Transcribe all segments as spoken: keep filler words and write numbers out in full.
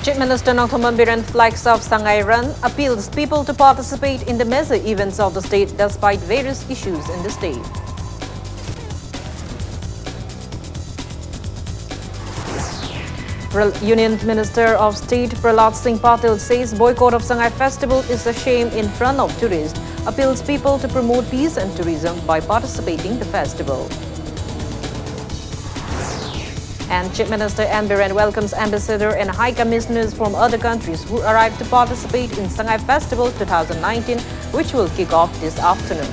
Chief Minister Nongthombam Biren flags off Sangai Ran, appeals people to participate in the major events of the state despite various issues in the state. Union Minister of State Prahlad Singh Patil says boycott of Sangai Festival is a shame in front of tourists, appeals people to promote peace and tourism by participating the festival. And Chief Minister N Biren welcomes ambassador and high commissioners from other countries who arrived to participate in Sangai Festival two thousand nineteen, which will kick off this afternoon.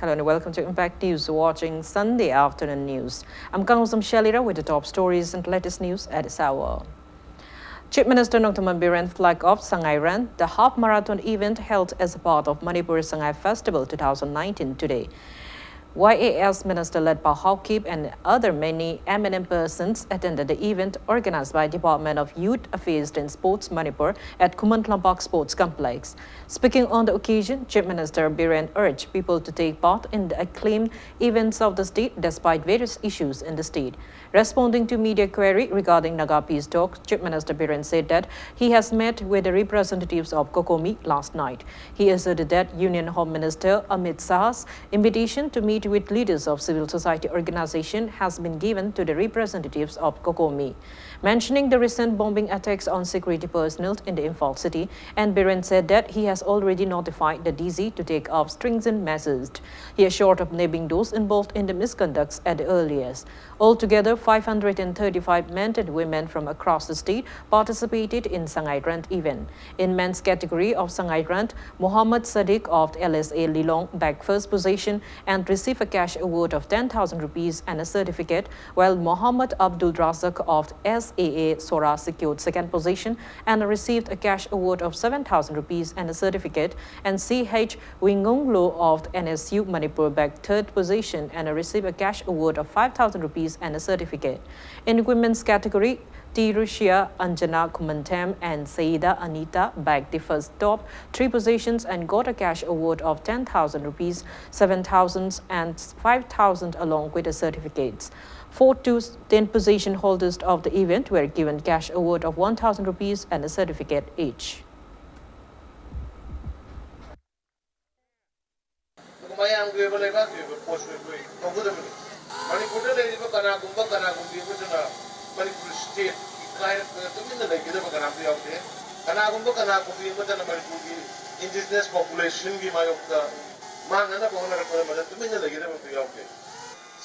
Hello and welcome to Impact News, watching Sunday Afternoon News. I'm Kangusam Shalira with the top stories and latest news at this hour. Chief Minister Nongthombam Biren flag off Sangai Ran, the half marathon event held as a part of Manipur Sangai Festival two thousand nineteen today. Y A S Minister Letpao Haokip and other many eminent persons attended the event organized by Department of Youth Affairs and Sports Manipur at Khuman Lampak Sports Complex. Speaking on the occasion, Chief Minister Biren urged people to take part in the acclaimed events of the state despite various issues in the state. Responding to media query regarding Naga peace talks, Chief Minister Biren said that he has met with the representatives of COCOMI last night. He asserted that Union Home Minister Amit Shah's invitation to meet with leaders of civil society organization has been given to the representatives of COCOMI. Mentioning the recent bombing attacks on security personnel in the Imphal city, N Biren said that he has already notified the D G to take up stringent measures. He assured of nabbing those involved in the misconducts at the earliest. Altogether, five hundred and thirty-five men and women from across the state participated in Sangai Ran event. In men's category of Sangai Ran, Mohammad Sadiq of L S A Lilong bagged first position and received a cash award of ten thousand rupees and a certificate, while Mohammad Abdul Razak of S A A Sora secured second position and received a cash award of seven thousand rupees and a certificate, and C H Wingunglo of N S U Manipur bagged third position and received a cash award of five thousand rupees and a certificate. In women's category, T Rushia Anjana Khumanthem and Saida Anita bagged the first top three positions and got a cash award of ten thousand rupees, seven thousand and five thousand along with a certificates. Fourth to tenth position holders of the event were given cash award of one thousand rupees and a certificate each. ꯃꯌꯥꯝꯒꯤ ꯑꯣꯏꯕ ꯂꯩꯕꯥꯛꯀꯤ ꯑꯣꯏꯕ ꯄꯣꯠꯁꯨ ꯑꯩꯈꯣꯏ ꯇꯧꯒꯗꯕꯅꯤ꯫ ꯃꯅꯤꯄꯨꯔꯗ ꯂꯩꯔꯤꯕ ꯀꯅꯥꯒꯨꯝꯕ ꯀꯅꯥꯒꯨꯝꯕꯤ ꯑꯃꯠꯇꯅ ꯃꯅꯤꯄꯨꯔ ꯁ꯭ꯇꯦꯠ ꯏꯀꯥꯏꯔꯛꯇꯅ ꯇꯨꯃꯤꯟꯅ ꯂꯩꯒꯗꯕ ꯀꯅꯥꯝꯇ ꯌꯥꯎꯗꯦ꯫ ꯀꯅꯥꯒꯨꯝꯕ ꯀꯅꯥꯒꯨꯝꯕꯤ ꯑꯃꯠꯇꯅ ꯃꯅꯤꯄꯨꯔꯒꯤ ꯏꯟꯗꯤꯖꯤꯅꯁ ꯄꯣꯄꯨꯂꯦꯁꯟꯒꯤ ꯃꯥꯌꯣꯛꯇ ꯃꯥꯡꯅꯅꯕ ꯍꯣꯠꯅꯔꯛꯄꯗ ꯃꯗꯨ ꯇꯨꯃꯤꯟꯅ ꯂꯩꯒꯗꯕ ꯑꯝꯇ ꯌꯥꯎꯗꯦ꯫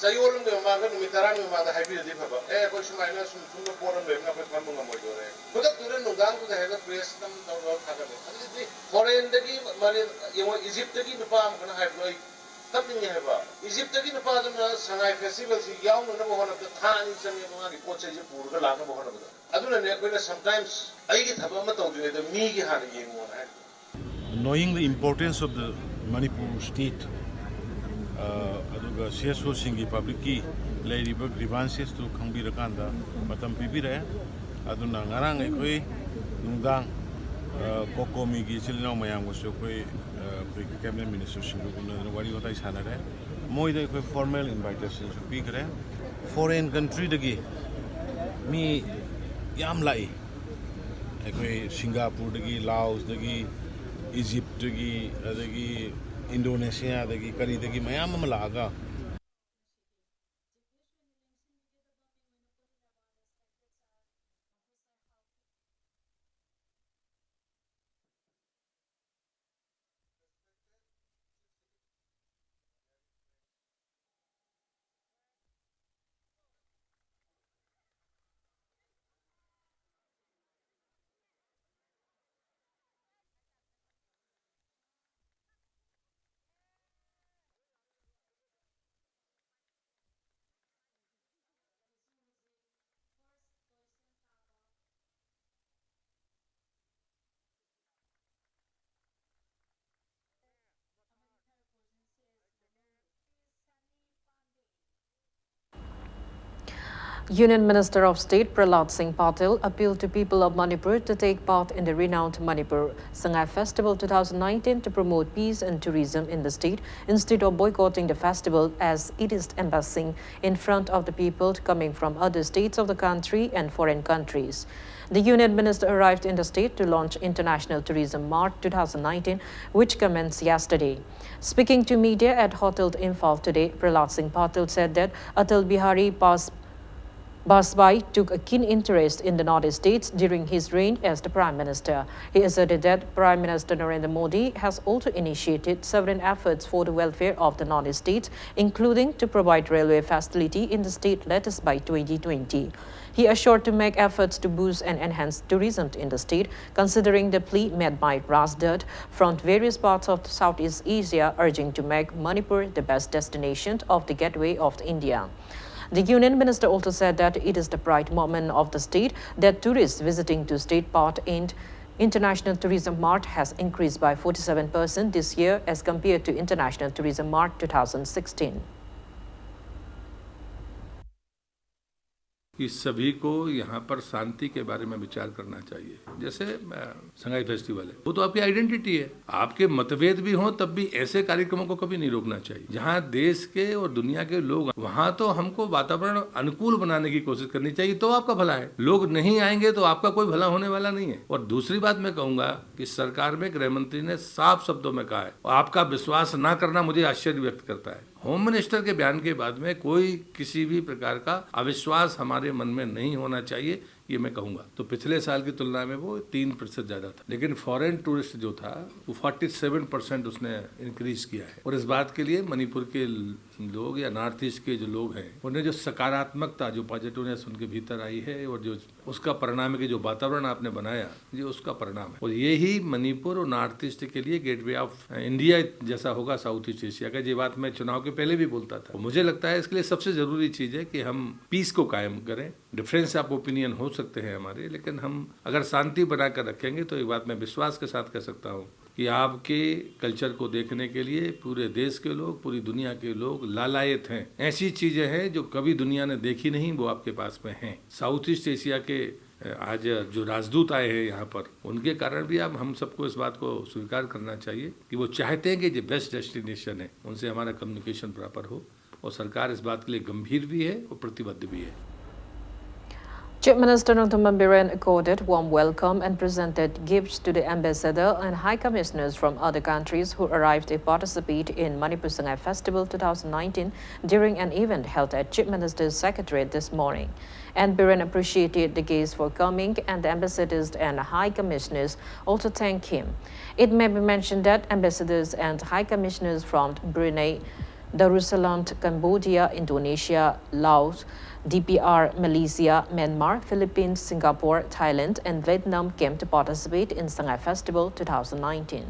ꯆꯌꯣꯜ ꯑꯃꯒꯤ ꯃꯃꯥꯡꯗ, ꯅꯨꯃꯤꯠ ꯇꯔꯥꯅꯤ ꯃꯃꯥꯡꯗ ꯍꯥꯏꯕꯤꯔꯗꯤ ꯐꯕ, "ꯑꯦ, ꯑꯩꯈꯣꯏ ꯁꯨꯃꯥꯏꯅ ꯁꯨꯝ ꯁꯨꯝꯕ ꯄꯣꯠ ꯑꯃ ꯂꯩꯕꯅ ꯑꯩꯈꯣꯏ ꯐꯝꯕ ꯉꯝꯃꯣꯏꯗꯣꯔꯦ"꯫ ꯈꯨꯗꯛꯇꯨꯗ ꯅꯨꯡꯗꯥꯡꯗꯨꯗ ꯍꯦꯛꯇ ꯄ꯭ꯔꯦꯁ ꯅꯝ ꯇꯧꯔꯒ ꯊꯥꯒꯠꯂꯦ꯫ ꯑꯗꯨꯗꯤ ꯐꯣꯔꯦꯟꯗꯒꯤ ꯃꯔꯦ-, ꯌꯦꯡꯉꯣ, ꯏꯖꯤꯞꯇꯒꯤ ꯅꯨꯄꯥ ꯑꯃꯈꯛꯅ ꯍꯥꯏꯕꯗꯣ ꯑꯩ ꯀꯞꯅꯤꯡꯉꯦ ꯍꯥꯏꯕ꯫ ꯏꯖꯤꯞꯇꯒꯤ ꯅꯨꯄꯥꯗꯨꯅ ꯁꯉꯥꯏ ꯐꯦꯁꯇꯤꯚꯦꯜꯁꯤ ꯌꯥꯎꯅꯅꯕ ꯍꯣꯠꯅꯕꯗ ꯊꯥ ꯑꯅꯤ ꯆꯪꯉꯦꯕ, ꯃꯥꯒꯤ ꯄꯣꯠ ꯆꯩꯁꯦ ꯄꯨꯔꯒ ꯂꯥꯛꯅꯕ ꯍꯣꯠꯅꯕꯗ꯫ ꯑꯗꯨꯅꯅꯦ ꯑꯩꯈꯣꯏꯅ sometimes ꯑꯩꯒꯤ ꯊꯕꯛ ꯑꯃ ꯇꯧꯗ꯭ꯔꯤꯉꯩꯗ ꯃꯤꯒꯤ ꯍꯥꯟꯅ ꯌꯦꯡꯉꯣꯅ ꯍꯥꯏꯔꯤꯗꯣ꯫ Knowing the importance of the Manipur state, ꯑ, ꯑꯗꯨꯒ ꯁꯤ ꯑꯦꯁ ꯑꯣꯁꯤꯡꯒꯤ, ꯄꯕ꯭ꯂꯤꯛꯀꯤ ꯂꯩꯔꯤꯕ ꯒ꯭ꯔꯤꯚꯥꯟꯁꯦꯁꯇꯨ ꯈꯪꯕꯤꯔꯀꯥꯟꯗ ꯃꯇꯝ ꯄꯤꯕꯤꯔꯛꯑꯦ꯫ ꯑꯗꯨꯅ ꯉꯔꯥꯡ ꯑꯩꯈꯣꯏ ꯅꯨꯡꯗꯥꯡ, ꯑ, ꯀꯣꯀꯣꯃꯤꯒꯤ ꯏꯆꯤꯜ ꯏꯅꯥꯎ ꯃꯌꯥꯝꯒꯁꯨ ꯑꯩꯈꯣꯏ, ꯑ, ꯑꯩꯈꯣꯏꯒꯤ ꯀꯦꯕꯤꯅꯦꯠ ꯃꯤꯅꯤꯁꯇꯔꯁꯤꯡꯒ ꯎꯅꯗꯅ ꯋꯥꯔꯤ ꯋꯥꯇꯥꯏ ꯁꯥꯟꯅꯔꯦ꯫ ꯃꯣꯏꯗ ꯑꯩꯈꯣꯏ ꯐꯣꯔꯃꯦꯜ ꯏꯟꯚꯥꯏꯇꯦꯁꯟꯁꯨ ꯄꯤꯈ꯭ꯔꯦ꯫ ꯐꯣꯔꯦꯟ ꯀꯟꯇ꯭ꯔꯤꯗꯒꯤ ꯃꯤ ꯌꯥꯝ ꯂꯥꯛꯏ꯫ ꯑꯩꯈꯣꯏ ꯁꯤꯡꯒꯥꯄꯨꯔꯗꯒꯤ, ꯂꯥꯑꯣꯁꯇꯒꯤ, ꯏꯖꯤꯞꯇꯒꯤ, ꯑꯗꯒꯤ ꯏꯟꯗꯣꯅꯦꯁꯤꯌꯥꯗꯒꯤ, ꯀꯔꯤꯗꯒꯤ ꯃꯌꯥꯝ ꯑꯃ ꯂꯥꯛꯑꯒ Union Minister of State Prahlad Singh Patil appealed to people of Manipur to take part in the renowned Manipur Sangai Festival two thousand nineteen to promote peace and tourism in the state instead of boycotting the festival, as it is embarrassing in front of the people coming from other states of the country and foreign countries. The Union Minister arrived in the state to launch International Tourism Mart two thousand nineteen, which commenced yesterday. Speaking to media at Hotel Imphal today, Prahlad Singh Patil said that Atal Bihari Pas- Vajpayee took a keen interest in the Northeast states during his reign as the Prime Minister. He asserted that Prime Minister Narendra Modi has also initiated several efforts for the welfare of the Northeast states, including to provide railway facility in the state latest by twenty twenty. He assured to make efforts to boost and enhance tourism in the state, considering the plea made by Raj Dutt from various parts of Southeast Asia urging to make Manipur the best destination of the Gateway of India. The Union Minister also said that it is the pride moment of the state that tourists visiting to state part in International Tourism Mart has increased by forty-seven percent this year as compared to International Tourism Mart two thousand sixteen. कि सभी को यहाँ पर शांति के बारे में विचार करना चाहिए। जैसे संगाई फेस्टिवल है, वो तो आपकी आइडेंटिटी है। आपके मतभेद भी हों, तब भी ऐसे कार्यक्रमों को कभी नहीं रोकना चाहिए। जहाँ देश के और दुनिया के लोग, वहाँ तो हमको वातावरण अनुकूल बनाने की कोशिश करनी चाहिए, तो आपका भला है। लोग नहीं आएंगे तो आपका कोई भला होने वाला नहीं है। और दूसरी बात मैं कहूँगा कि सरकार में गृह मंत्री ने साफ शब्दों में कहा है, और आपका विश्वास ना करना मुझे आश्चर्य व्यक्त करता है। होम मिनिस्टर के बयान के बाद में कोई किसी भी प्रकार का अविश्वास हमारे मन में नहीं होना चाहिए, ये मैं कहूँगा। तो पिछले साल की तुलना में वो तीन प्रतिशत ज़्यादा था, लेकिन फॉरेन टूरिस्ट जो था, वो फोर्टी सेवन परसेंट उसने इंक्रीज किया है। और इस बात के लिए मणिपुर के लोग या नॉर्थ ईस्ट के जो लोग हैं, उन्हें जो सकारात्मकता, जो पॉजिटिवनेस उनके भीतर आई है, और जो उसका परिणाम है कि जो वातावरण आपने बनाया, ये उसका परिणाम है। और यही मणिपुर और नॉर्थ ईस्ट के लिए गेटवे ऑफ इंडिया जैसा होगा साउथ ईस्ट एशिया का। ये बात मैं चुनाव के पहले भी बोलता था। मुझे लगता है इसके लिए सबसे ज़रूरी चीज़ है कि हम पीस को कायम करें। डिफरेंस ऑफ ओपिनियन हो सकते हैं हमारे, लेकिन हम अगर शांति बनाकर रखेंगे, तो एक बात मैं विश्वास के साथ कह सकता हूँ कि आपके कल्चर को देखने के लिए पूरे देश के लोग, पूरी दुनिया के लोग लालायत हैं। ऐसी चीजें हैं जो कभी दुनिया ने देखी नहीं, वो आपके पास में हैं। साउथ ईस्ट एशिया के आज जो राजदूत आए हैं यहाँ पर, उनके कारण भी आप, हम सबको इस बात को स्वीकार करना चाहिए कि वो चाहते हैं कि जो बेस्ट डेस्टिनेशन है, उनसे हमारा कम्युनिकेशन प्रॉपर हो। और सरकार इस बात के लिए गंभीर भी है और प्रतिबद्ध भी है। Chief Minister Nongthymmon Biren accorded warm welcome and presented gifts to the ambassador and high commissioners from other countries who arrived to participate in Manipur Sangai Festival twenty nineteen during an event held at Chief Minister's Secretariat this morning. And Biren appreciated the guests for coming, and the ambassadors and high commissioners also thanked him. It may be mentioned that ambassadors and high commissioners from Brunei, Darussalam, Cambodia, Indonesia, Laos, D P R, Malaysia, Myanmar, Philippines, Singapore, Thailand, and Vietnam came to participate in Sangai Festival twenty nineteen.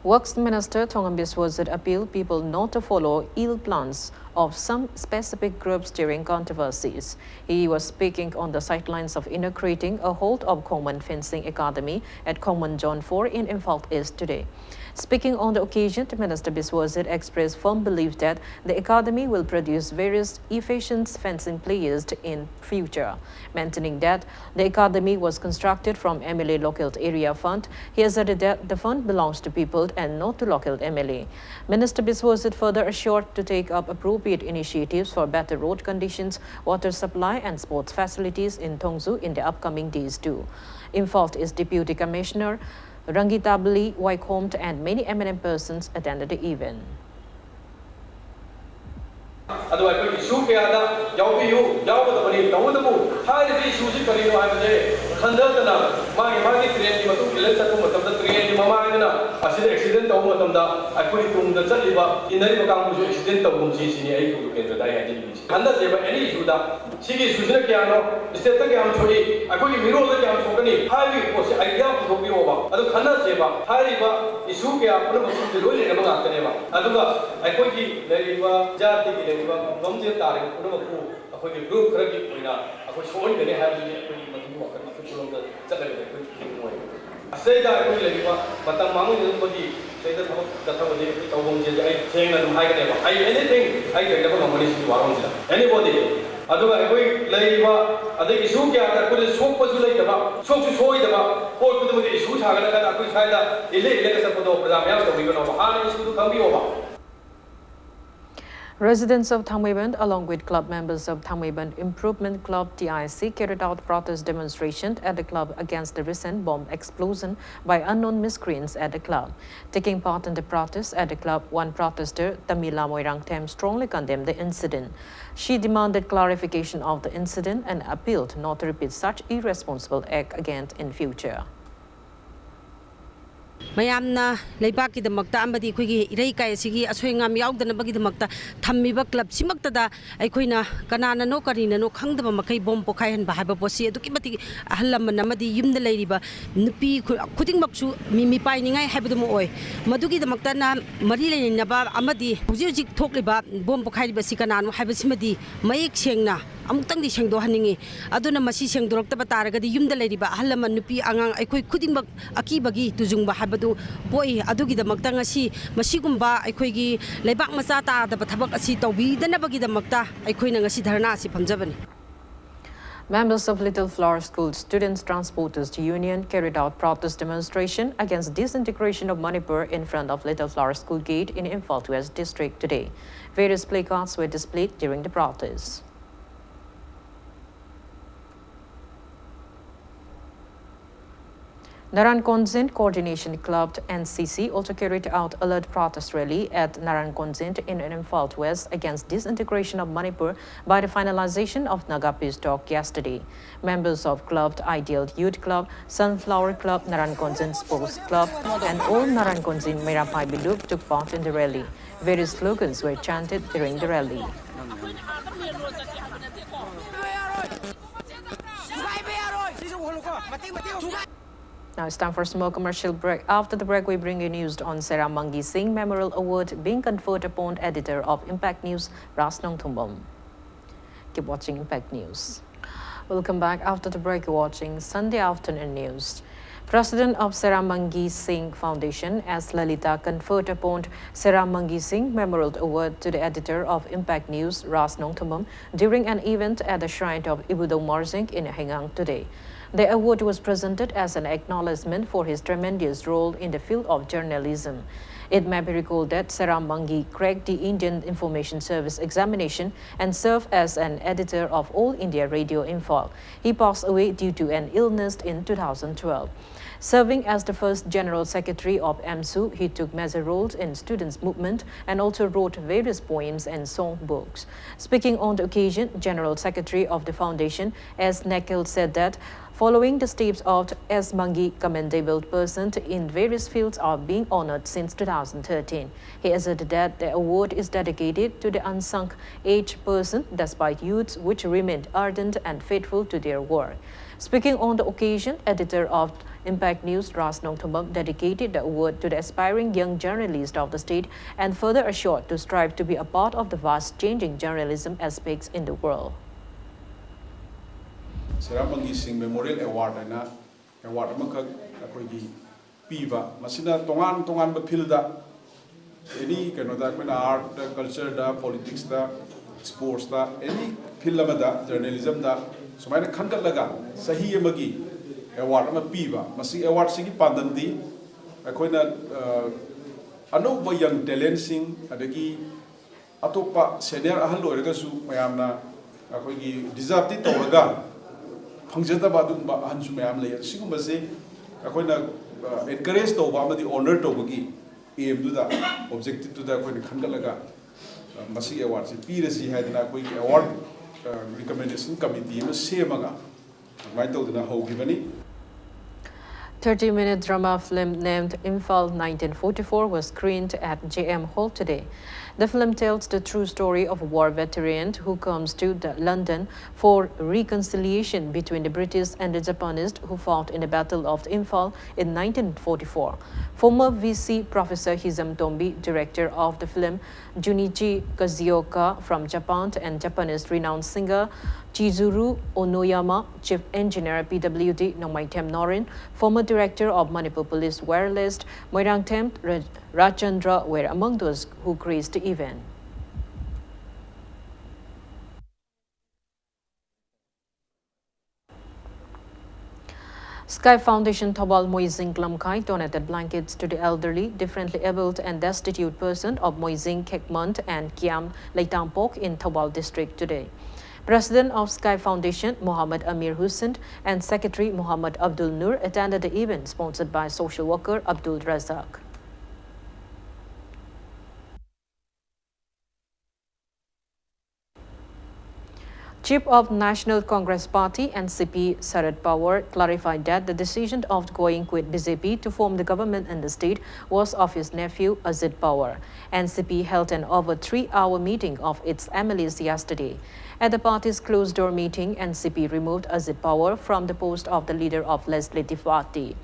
Works Minister Thongam Biswajit appealed people not to follow ill plans of some specific groups during controversies. He was speaking on the sidelines of inaugurating a hold of Khongmon Fencing Academy at Khongmon Zone four in Imphal East today. Speaking on the occasion, Minister Biswajit expressed firm belief that the academy will produce various efficient fencing players in future, mentioning that the academy was constructed from M L A local area fund. He asserted that the fund belongs to people and not to local M L A. Minister Biswajit further assured to take up appropriate initiatives for better road conditions, water supply and sports facilities in Thongzu in the upcoming days too. Imphal East Deputy Commissioner Rangitabali Waikhom and many eminent persons attended the event. ꯑꯗꯣ ꯑꯩꯈꯣꯏ ꯏꯁꯨ ꯀꯌꯥꯗ ꯌꯥꯎꯕꯤꯌꯨ, ꯌꯥꯎꯒꯗꯕꯅꯤ꯫ ꯇꯧꯕꯇꯕꯨ ꯍꯥꯏꯔꯤꯕ ꯏꯁꯨꯁꯤ ꯀꯔꯤꯅꯣ ꯍꯥꯏꯕꯁꯦ ꯈꯟꯊꯗꯅ ꯃꯥꯒꯤ ꯃꯥꯒꯤ ꯇ꯭ꯔꯦꯟꯒꯤ ꯃꯇꯨꯡ ꯏꯜꯂ ꯆꯠꯄ ꯃꯇꯝꯗ ꯇ꯭ꯔꯦꯟꯒꯤ ꯃꯃꯥꯏꯗꯨꯅ ꯑꯁꯤꯗ ꯑꯦꯛꯁꯤꯗꯦꯟ ꯇꯧꯕ ꯃꯇꯝꯗ ꯑꯩꯈꯣꯏ ꯇꯨꯡꯗ ꯆꯠꯂꯤꯕ ꯏꯟꯅꯔꯤꯕ ꯀꯥꯡꯕꯨꯁꯨ ꯑꯦꯛꯁꯤꯗꯦꯟ ꯇꯧꯒꯨꯝꯁꯤ ꯁꯤꯅꯤ ꯑꯩ ꯎꯄꯦꯟꯗ꯭ꯔꯗ ꯑꯩ ꯍꯥꯏꯖꯅꯤꯡꯉꯤꯁꯤ꯫ ꯈꯟꯅꯁꯦꯕ ꯑꯦꯅꯤ ꯏꯁꯨꯗ꯫ ꯁꯤꯒꯤ ꯏꯁꯨꯁꯤꯅ ꯀꯌꯥꯅꯣ, ꯁ꯭ꯇꯦꯠꯇ ꯀꯌꯥꯝ ꯁꯣꯛꯏ, ꯑꯩꯈꯣꯏꯒꯤ ꯃꯤꯔꯣꯜꯗ ꯀꯌꯥꯝ ꯁꯣꯛꯀꯅꯤ ꯍꯥꯏꯕꯒꯤ ꯄꯣꯠꯁꯦ ꯑꯥꯏꯗꯤꯌꯥ ꯄꯨꯊꯣꯛꯄꯤꯔꯛꯑꯣꯕ꯫ ꯑꯗꯨ ꯈꯟꯅꯁꯦꯕ꯫ ꯍꯥꯏꯔꯤꯕ ꯏꯁꯨ ꯀꯌꯥ ꯄꯨꯝꯅꯃꯛꯁꯤꯡꯁꯦ ꯂꯣꯏ ꯂꯩꯅꯕ ꯉꯥꯛꯇꯅꯦꯕ꯫ ꯑꯗꯨꯒ ꯑꯩꯈꯣꯏꯒꯤ ꯂꯩꯔꯤꯕ ꯖꯥꯇꯤꯒꯤ ꯂꯩꯔꯤꯕ ꯈꯨꯡꯒꯪꯁꯤꯗ ꯇꯥꯔꯤꯕ ꯄꯨꯝꯅꯃꯛꯄꯨ ꯑꯩꯈꯣꯏꯒꯤ ꯒ꯭ꯔꯨꯞ ꯈꯔꯒꯤ ꯑꯣꯏꯅ ꯑꯩꯈꯣꯏ ꯁꯣꯛꯍꯟꯒꯅꯤ ꯍꯥꯏꯕꯗꯨꯗꯤ ꯑꯩꯈꯣꯏꯒꯤ ꯃꯗꯨꯒꯤ ꯋꯥꯈꯜ ꯑꯀꯨꯞꯄ ꯂꯣꯝꯗ ꯆꯠꯂꯒꯗꯤ ꯑꯩꯈꯣꯏ ꯈꯪꯉꯣꯏ꯫ ꯑꯁꯤꯗꯩꯗ ꯑꯩꯈꯣꯏꯒꯤ ꯂꯩꯔꯤꯕ ꯃꯇꯝ ꯃꯥꯡꯍꯟꯅꯕꯒꯤ ꯁꯤꯗꯩꯗ ꯊꯕꯛ ꯆꯠꯊꯕꯗꯤ ꯑꯩꯈꯣꯏ ꯇꯧꯐꯝꯁꯦ ꯑꯩ ꯁꯦꯡꯅ ꯑꯗꯨꯝ ꯍꯥꯏꯒꯅꯦꯕ꯫ ꯑꯩ ꯑꯦꯅꯤꯊꯤꯡ ꯑꯩ ꯀꯩꯗꯧꯕ ꯉꯝꯒꯅꯤ ꯁꯤꯒꯤ ꯋꯥꯔꯣꯝꯁꯤꯗ꯫ ꯑꯦꯅꯤꯕꯣꯗꯤ꯫ ꯑꯗꯨꯒ ꯑꯩꯈꯣꯏ ꯂꯩꯔꯤꯕ ꯑꯗꯒꯤ ꯏꯁꯨ ꯀꯌꯥꯗ ꯑꯩꯈꯣꯏꯗ ꯁꯣꯛꯄꯁꯨ ꯂꯩꯇꯕ, ꯁꯣꯛꯁꯨ ꯁꯣꯏꯗꯕ, ꯄꯣꯠ ꯈꯨꯗꯤꯡꯃꯛꯇ ꯏꯁꯨ ꯁꯥꯒꯠꯂꯀꯥꯟꯗ ꯑꯩꯈꯣꯏ ꯁ꯭ꯋꯥꯏꯗ ꯏꯜꯂ ꯏꯜꯂꯒ ꯆꯠꯄꯗꯣ ꯄ꯭ꯔꯖꯥ ꯃꯌꯥꯝ ꯇꯧꯕꯤꯒꯅꯣꯕ꯫ ꯍꯥꯟꯅ ꯏꯁꯨꯗꯨ ꯈꯪꯕꯤꯌꯣꯕ꯫ Residents of Thangmeiband, along with club members of Thangmeiband Improvement Club, T I C, carried out protest demonstration at the club against the recent bomb explosion by unknown miscreants at the club. Taking part in the protest at the club, one protester, Tamila Moirangthem, strongly condemned the incident. She demanded clarification of the incident and appealed not to repeat such irresponsible act again in future. ꯃꯌꯥꯝꯅ ꯂꯩꯕꯥꯛꯀꯤꯗꯃꯛꯇ ꯑꯃꯗꯤ ꯑꯩꯈꯣꯏꯒꯤ ꯏꯔꯩꯀꯥꯏ ꯑꯁꯤꯒꯤ ꯑꯁꯣꯏ ꯑꯉꯥꯝ ꯌꯥꯎꯗꯅꯕꯒꯤꯗꯃꯛꯇ ꯊꯝꯃꯤꯕ ꯀ꯭ꯂꯕꯁꯤꯃꯛꯇꯗ ꯑꯩꯈꯣꯏꯅ ꯀꯅꯥꯅꯅꯣ ꯀꯔꯤꯅꯅꯣ ꯈꯪꯗꯕ ꯃꯈꯩ bomb ꯄꯣꯈꯥꯏꯍꯟꯕ ꯍꯥꯏꯕ ꯄꯣꯠꯁꯤ ꯑꯗꯨꯛꯀꯤ ꯃꯇꯤꯛ ꯑꯍꯜ ꯂꯃꯟ ꯑꯃꯗꯤ ꯌꯨꯝꯗ ꯂꯩꯔꯤꯕ ꯅꯨꯄꯤ ꯈꯨ- ꯈꯨꯗꯤꯡꯃꯛꯁꯨ ꯃꯤ ꯃꯤꯄꯥꯏꯅꯤꯡꯉꯥꯏ ꯍꯥꯏꯕꯗꯨꯃ ꯑꯣꯏ꯫ ꯃꯗꯨꯒꯤꯗꯃꯛꯇꯅ ꯃꯔꯤ ꯂꯩꯅꯕ ꯑꯃꯗꯤ ꯍꯧꯖꯤꯛ ꯍꯧꯖꯤꯛ ꯊꯣꯛꯂꯤꯕ ꯕꯣꯝ ꯄꯣꯈꯥꯏꯔꯤꯕꯁꯤ ꯀꯅꯥꯅꯣ ꯍꯥꯏꯕꯁꯤꯃꯗꯤ ꯃꯌꯦꯛ ꯁꯦꯡꯅ ꯑꯃꯨꯛꯇꯪꯗꯤ ꯁꯦꯡꯗꯣꯛꯍꯟꯅꯤꯡꯏ꯫ ꯑꯗꯨꯅ ꯃꯁꯤ ꯁꯦꯡꯗꯣꯔꯛꯇꯕ ꯇꯥꯔꯒꯗꯤ ꯌꯨꯝꯗ ꯂꯩꯔꯤꯕ ꯑꯍꯜ ꯂꯃꯟ, ꯅꯨꯄꯤ, ꯑꯉꯥꯡ ꯑꯩꯈꯣꯏ ꯈꯨꯗꯤꯡꯃꯛ ꯑꯀꯤꯕꯒꯤ ꯇꯨꯖꯨꯡꯕ ꯍꯥꯏꯕꯗꯨ ꯄꯣꯛꯏ꯫ ꯑꯗꯨꯒꯤꯗꯃꯛꯇ ꯉꯁꯤ ꯃꯁꯤꯒꯨꯝꯕ ꯑꯩꯈꯣꯏꯒꯤ ꯂꯩꯕꯥꯛ ꯃꯆꯥ ꯇꯥꯗꯕ ꯊꯕꯛ ꯑꯁꯤ ꯇꯧꯕꯤꯗꯅꯕꯒꯤꯗꯃꯛꯇ ꯑꯩꯈꯣꯏꯅ ꯉꯁꯤ ꯙꯔꯅꯥ ꯑꯁꯤ ꯐꯝꯖꯕꯅꯤ꯫ Members of Little Flower School Students Transporters Union carried out protest demonstration against disintegration of Manipur in front of Little Flower School gate in Imphal West District today. Various placards were displayed during the protest. Naran Konzin Coordination Club, N C C, also carried out alert protest rally at Naran Konzin in Imphal West against disintegration of Manipur by the finalization of Naga peace talk yesterday. Members of club, Ideal Youth Club, Sunflower Club, Naran Konzin Sports Club, and all Naran Konzin Meira Phai Biluk took part in the rally. Various slogans were chanted during the rally. Now it's time for a small commercial break. After the break, we bring you news on Serambangi Singh Memorial Award being conferred upon editor of Impact News, Ras Nongthombam. Keep watching Impact News. Welcome back. After the break, you're watching Sunday Afternoon News. President of Serambangi Singh Foundation, S Lalita, conferred upon Serambangi Singh Memorial Award to the editor of Impact News, Ras Nongthombam, during an event at the shrine of Ibudong Marsing in Heingang today. The award was presented as an acknowledgement for his tremendous role in the field of journalism. It may be recalled that Serambangi cracked the Indian Information Service examination and served as an editor of All India Radio Imphal. He passed away due to an illness in two thousand twelve. Serving as the first General Secretary of AMSU, he took major roles in students' movement and also wrote various poems and song books. Speaking on the occasion, General Secretary of the Foundation, S Nakhil, said that following the steps of S Mangi, commendable persons in various fields are being honored since two thousand thirteen. He asserted that the award is dedicated to the unsung aged person despite youths which remained ardent and faithful to their work. Speaking on the occasion, editor of Impact News, Ras Nongthombam, dedicated the award to the aspiring young journalist of the state and further assured to strive to be a part of the vast changing journalism aspects in the world. Serambangi Singh Memorial Award ꯍꯥꯏꯅ award ꯑꯃꯈꯛ ꯑꯩꯈꯣꯏꯒꯤ ꯄꯤꯕ, ꯃꯁꯤꯅ ꯇꯣꯉꯥꯟ ꯇꯣꯉꯥꯟꯕ ꯐꯤꯜꯗ, ꯑꯦꯅꯤ ꯀꯩꯅꯣꯗ, ꯑꯩꯈꯣꯏꯅ ꯑꯥꯔꯠꯇ, ꯀꯜꯆꯔꯗ, ꯄꯣꯂꯤꯇꯤꯛꯁꯇ, ꯁ꯭ꯄꯣꯔꯠꯁꯇ, ꯑꯦꯅꯤ ꯐꯤꯜ ꯑꯃꯗ, ꯖꯔꯅꯦꯂꯤꯖꯝꯗ ꯁꯨꯃꯥꯏꯅ ꯈꯟꯒꯠꯂꯒ ꯆꯍꯤ ꯑꯃꯒꯤ ꯑꯦꯋꯥꯔꯗ ꯑꯃ ꯄꯤꯕ꯫ ꯃꯁꯤ ꯑꯦꯋꯥꯔꯗꯁꯤꯒꯤ ꯄꯥꯟꯗꯝꯗꯤ ꯑꯩꯈꯣꯏꯅ ꯑꯅꯧꯕ ꯌꯪ ꯇꯦꯂꯦꯟꯁꯤꯡ, ꯑꯗꯒꯤ ꯑꯇꯣꯞꯄ ꯁꯦꯅꯤꯌꯔ ꯑꯍꯜ ꯑꯣꯏꯔꯒꯁꯨ ꯃꯌꯥꯝꯅ ꯑꯩꯈꯣꯏꯒꯤ ꯗꯤꯖꯥꯔꯕꯇꯤ ꯇꯧꯔꯒ ꯐꯪꯖꯗꯕ ꯑꯗꯨꯒꯨꯝꯕ ꯑꯍꯟꯁꯨ ꯃꯌꯥꯝ ꯂꯩ꯫ ꯑꯗꯨ ꯁꯤꯒꯨꯝꯕꯁꯦ ꯑꯩꯈꯣꯏꯅ ꯑꯦꯟꯀꯔꯦꯖ ꯇꯧꯕ ꯑꯃꯗꯤ ꯑꯣꯅꯔ ꯇꯧꯕꯒꯤ ꯑꯦꯝꯗꯨꯗ, ꯑꯣꯕꯖꯦꯛꯇꯤꯞꯇꯨꯗ ꯑꯩꯈꯣꯏꯅ ꯈꯟꯒꯠꯂꯒ ꯃꯁꯤꯒꯤ ꯑꯦꯋꯥꯔꯗꯁꯤ ꯄꯤꯔꯁꯤ ꯍꯥꯏꯗꯅ ꯑꯩꯈꯣꯏꯒꯤ ꯑꯦꯋꯥꯔꯗ ꯔꯤꯀꯃꯦꯟꯗꯦꯁꯟ ꯀꯃꯤꯇꯤ ꯑꯃ ꯁꯦꯝꯃꯒ ꯑꯗꯨꯃꯥꯏꯅ ꯇꯧꯗꯅ ꯍꯧꯈꯤꯕꯅꯤ꯫ Thirty-minute drama film named Imphal nineteen forty-four was screened at J M Hall today. The film tells the true story of a war veteran who comes to the London for reconciliation between the British and the Japanese who fought in the Battle of Imphal in nineteen forty-four. Former V C Professor Hizam Tombi, director of the film, Junichi Kazioka from Japan, and Japanese renowned singer Chizuru Onoyama, chief engineer P W D Nongmaithem Norin, former director of Manipur Police Wireless Moirangthem Rajchandra were among those who graced the event. Sky Foundation Thoubal Moizing Lamkhai donated blankets to the elderly, differently abled and destitute person of Moizing, Khekmand and Kiam Leitampok in Thoubal district today. President of Sky Foundation, Mohammad Amir Hussain, and Secretary Mohammad Abdul Nur attended the event sponsored by social worker Abdul Razak. Chief of National Congress Party, N C P, Sharad Pawar clarified that the decision of going with B J P to form the government in the state was of his nephew Ajit Pawar. N C P held an over three-hour meeting of its M L As yesterday. At the party's closed-door meeting, N C P removed Ajit Pawar from the post of the leader of legislative party.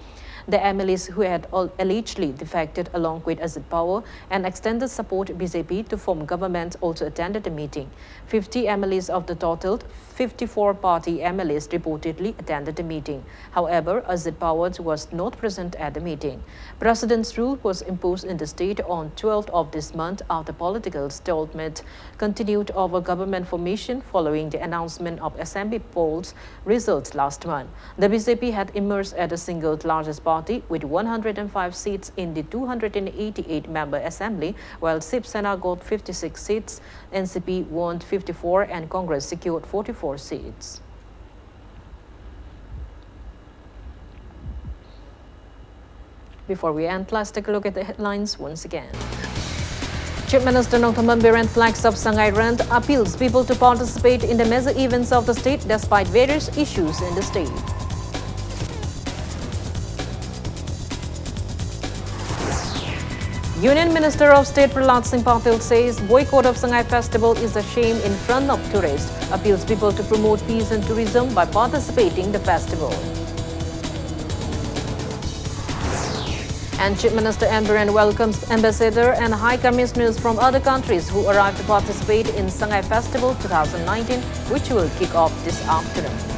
The M L As who had allegedly defected along with Ajit Pawar and extended support B J P to form government also attended the meeting. Fifty M L As of the total fifty-four party M L As reportedly attended the meeting. However, Ajit Pawar was not present at the meeting. President's rule was imposed in the state on twelfth of this month after political stalemate continued over government formation following the announcement of assembly polls results last month. The B J P had emerged as the single largest party with one hundred and five seats in the two hundred and eighty-eight member assembly, while Shiv Sena got fifty-six seats, N C P won fifty-four, and Congress secured forty-four seats. Before we end, let's take a look at the headlines once again. Chief Minister Nongthombam Biren flags up Sangai Rand, appeals people to participate in the major events of the state despite various issues in the state. Union Minister of State Prahlad Singh Patil says boycott of Sangai Festival is a shame in front of tourists, appeals people to promote peace and tourism by participating in the festival. And Chief Minister N Biren welcomes ambassador and high commissioners from other countries who arrived to participate in Sangai Festival two thousand nineteen, which will kick off this afternoon.